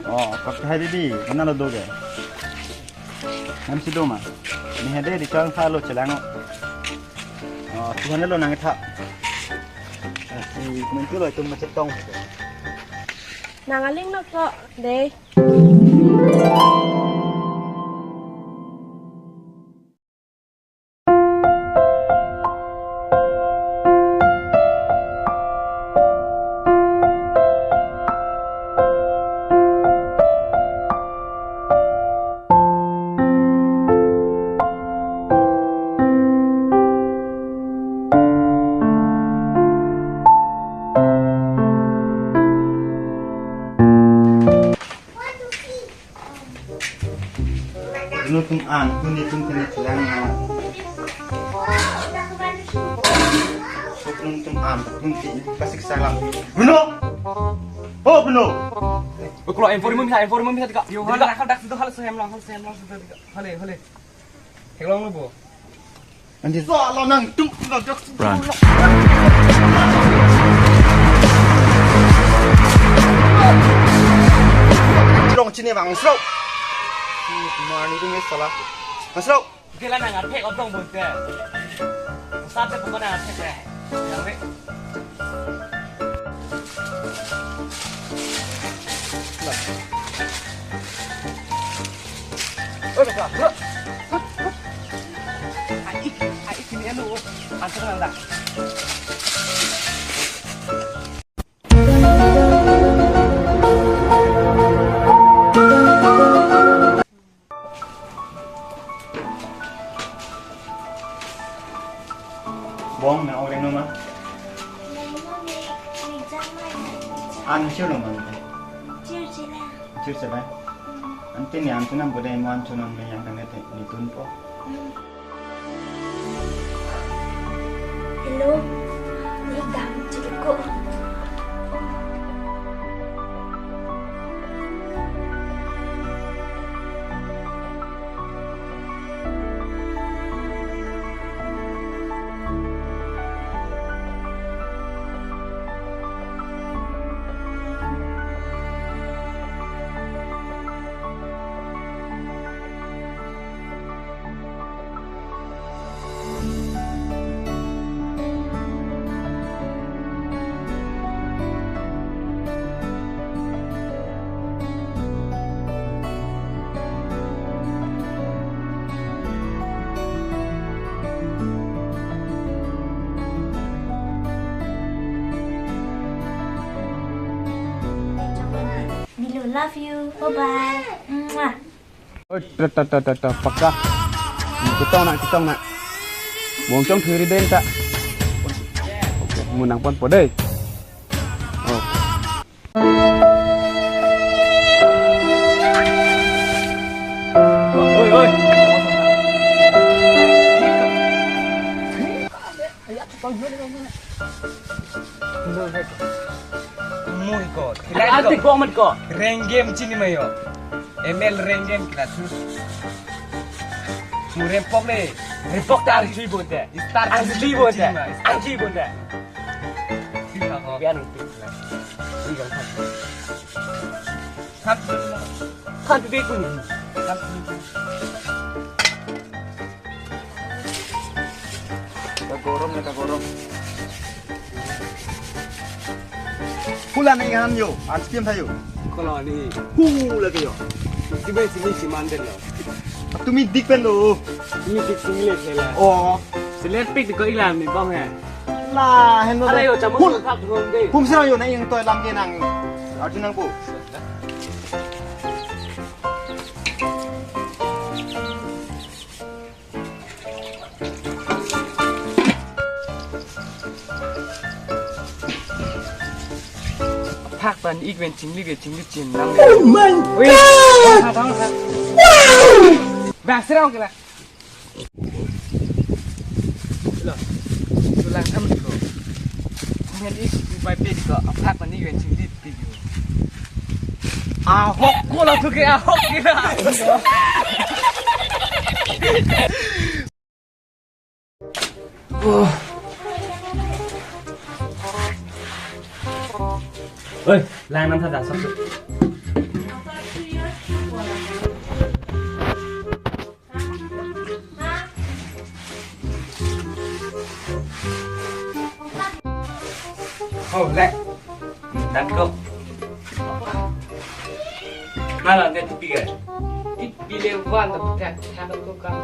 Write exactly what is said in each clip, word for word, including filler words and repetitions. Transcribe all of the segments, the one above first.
Oh, kap hai bibi, mana lo doge? Nam si do ma? Ni hade di chang tha lo chelang. Oh, tuhan lo nang tha. Ah, si mentu lo itum machetong. Nang aling lo kok, dei. Bruno atum an, atum ni atum kena chelang na. Bruno atum an, atum ti pasik salam. Bruno! Oh, Bruno! Kalau inform bisa, inform bisa tiga. Yo, hal dak dak situ hal sehem lang, hal sehem lang situ tiga. Hale, hale. Heklong lo bo. Anjir. Salah nang tum lo jak. Run. Rong chini bang sro. Mani tum ni salah. Masro. Kela nang athek otong bonte. Sate pokok nang athek ya. Yang re. Oi, baka. Ai, ai, sini anu. Antar nang dah. Bong, nang ong reng noma? An chir noma? Chir chila. Chir chila. Ante ni an tunam bude mo an tunam me yang tang te ni tun po. Hello, ni dam chili ko. Milo, love you. Bye bye. Mwah. Oi, ta, ta, ta, ta, ta, paka. Hmm, ketong nak, ketong nak. Bong chong thuri den ta. Okay, mo nangpon po dei. Oh. Oi, oi. Mui ko. Anti ko mat ko. Rank game chini mayo. M L rank game kena su. Murem pok le. Repok ta arjui bonte. Star arjui bonte. Arjui bonte. Star ko. Biar nanti. Ini kan. Kan. Kan tu bekun. Kan. Kagorom na kagorom. Hula nang han yo, an skim thayo. Kalau ni. Hula ke yo. Tiba sini si mandel lo. Tumi dik pen lo. Tumi dik sini le sela. Oh. Selet pik ko ilam ni bang he. La, hen lo. Ala yo, chamus. Hul. Thak hum de. Hum sira yo na ing toy lam ke nang. Arjun nang po. Phak ban ik ven chingli ke chingli chin nam. Oh my God! Bang serang kela. Lo, sulang tham ko. Kemen ik bai pe ko, aphak ban ik ven chingli pi ko. Ahok ko la tu ke ahok kela. Oh. Oi, lang nam tha da sab. Oh, le. Dak do. Malang ke tipi ke? Tipi le van, tapi tak, tak ko kam.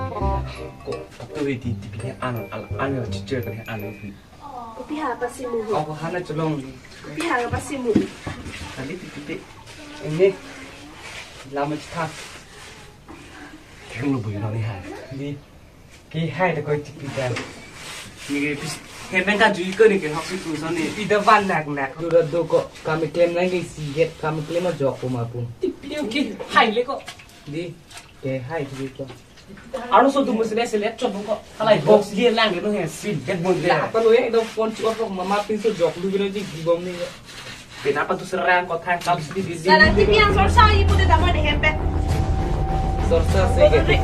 Ko, tu di tipi ke an, an, an, chichir ke an. Kopi ha pasimu ho? Ako hana cholong. Kopi ha pasimu? Kali tipi te. Ini. Lama cita. Keng lo bui noni hai. Di. Ke hai de koi tipi ta. Ni ke pis. Hemeng ka jui ko ni ke hok si tu so ni. Pi da van nak nak. Dura do ko. Kami klem lang ke si het. Kami klem ajok ko mapun. Tipi ke hai le ko. Di. Ke hai tipi ko. Aro so tu musi le select chot ko. Halai box ye lang ke no he sim ke bon de. La apa lo ye do phone chu off mama pin so jok lu bino ji gibom ni. Pina pa tu serang ko thang kam si di di. Sana tipi yang sorsa ibu de dama de hempe. Sorsa se ke.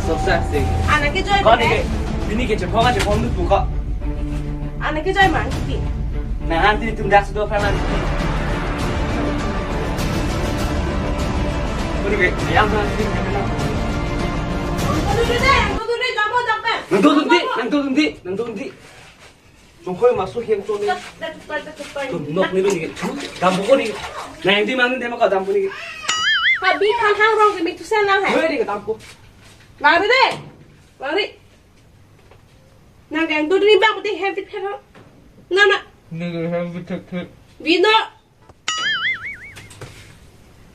Sorsa se. Anak ke joy. Kau ni ke. Ini ke cepong aja phone tu ko. Anak ke joy mang tipi. Nah, nanti tum dak sudah pernah. Kau ni ke. Yang nanti. Nang tu nanti, nang tu nanti, nang tu nanti. Sungkoi masuk yang tu ni. Tum nok ni ni. Dampo ko ni. Nah, yang di mana dia mau kau dampo ni? Abi kan hang rong kami tu sana hai. Hoi ni ke dampo. Mari deh. Mari. Nang kang tu ni bang putih habit kan. Nana. Ni habit habit. Bino.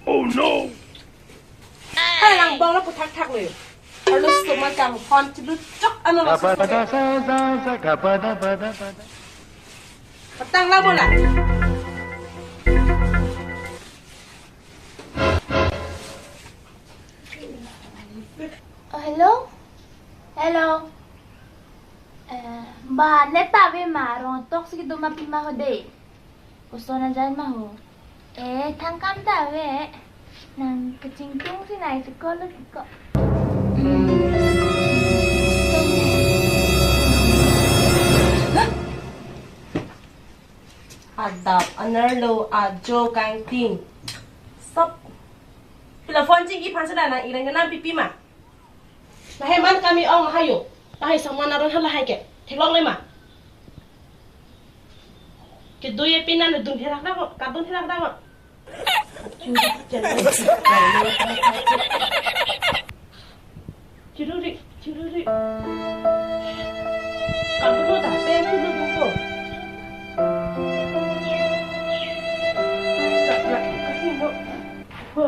Oh no! Hai lang bong lo puthak thak lo. Alo stomach kang hon chulu chok ano lo. Patang la bola. Oh, hello? Hello? Eh, ba, net ta ave ma, rong tok si kedo ma pi ma ho de. Koson ajai ma ho. Eh, thang kam ta ave. Nang kachingthung si nai si ko lo ki ko. Adap anerlo ajo kangting. Stop. Pila phone chingki phan sila nang ireng kenam pipi ma. Lahai man kami ong hayo. Lahai saman aron ha lahai ke. Theklong le ma. Kedo ye pinan dun herak dang, kadun herak dang. Chiruri, chiruri. Kadun lo dah, pen chulu dun ko. Nak, nak, kasih mo. Ho.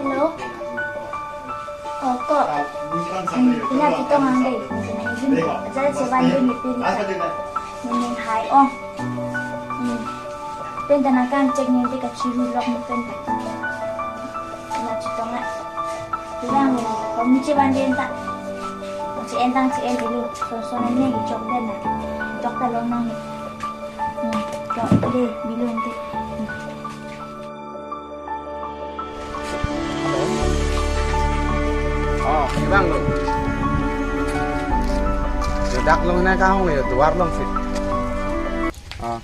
Hello. Oh, ko. Hmm, ina chetong ang dei. Ajat chevan dei ni pin. Ni hai ong. Hmm. Pen ta nang kangchek ni dei kachiru lok ni pen. Ina chetong a. Bilang ni, ko mi chevan dei ta. Che-en tang che-en dulu. So so ni chok den na. Chok ta long nang ni. Hmm, chok dei, bilun dei. Hmm. Oh, kevang lo. Yo dak long na kahong yo, duar long si. Oh.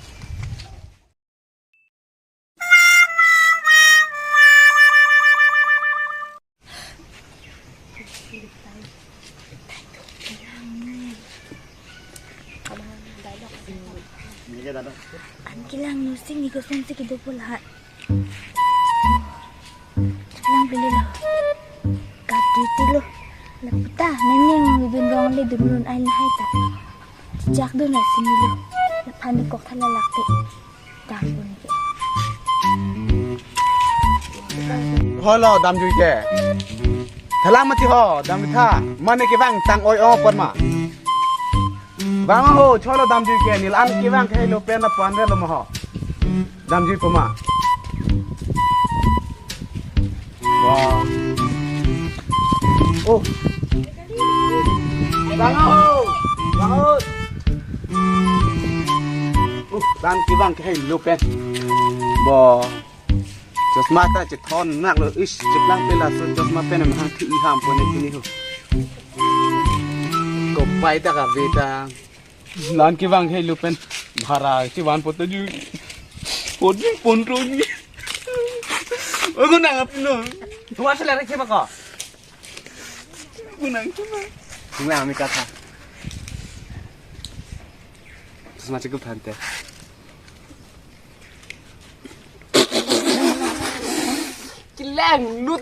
An kelang nu sing ni koson si kedo po lahat. Lang pili lo. Kap di ti lo. Laputa, neng neng dun rong le dun run ai lahai ta. Chak dun la sini lo. Laphan ni kok thala lak ti. Dampo ni ke. Holo, damjui ke. Thalang mati ho, damjui tha. Mane kevang tang oi ong pon ma. Vang ho, cholo damjui ke, neli an kevang ke lo pen na puan re lo ma ho. Damjui po ma. Wah. Oh. Vang ho. Vang ho. Uh, dan kevang ke lo pen. Bo. Chosma ta chethon nak lo, ish, cheplang pe laso chosma pen mahang thi iham pon ne kini ho. Kop Bai ta ka beta. Lan kevang helo pen bhara si van poto ju. Podi pondro ji. Ogo nang apno. Tua sila rek siapa ko? Ogo nang siapa? Nang ami kata. Terus macam ke phante. Kilang lut.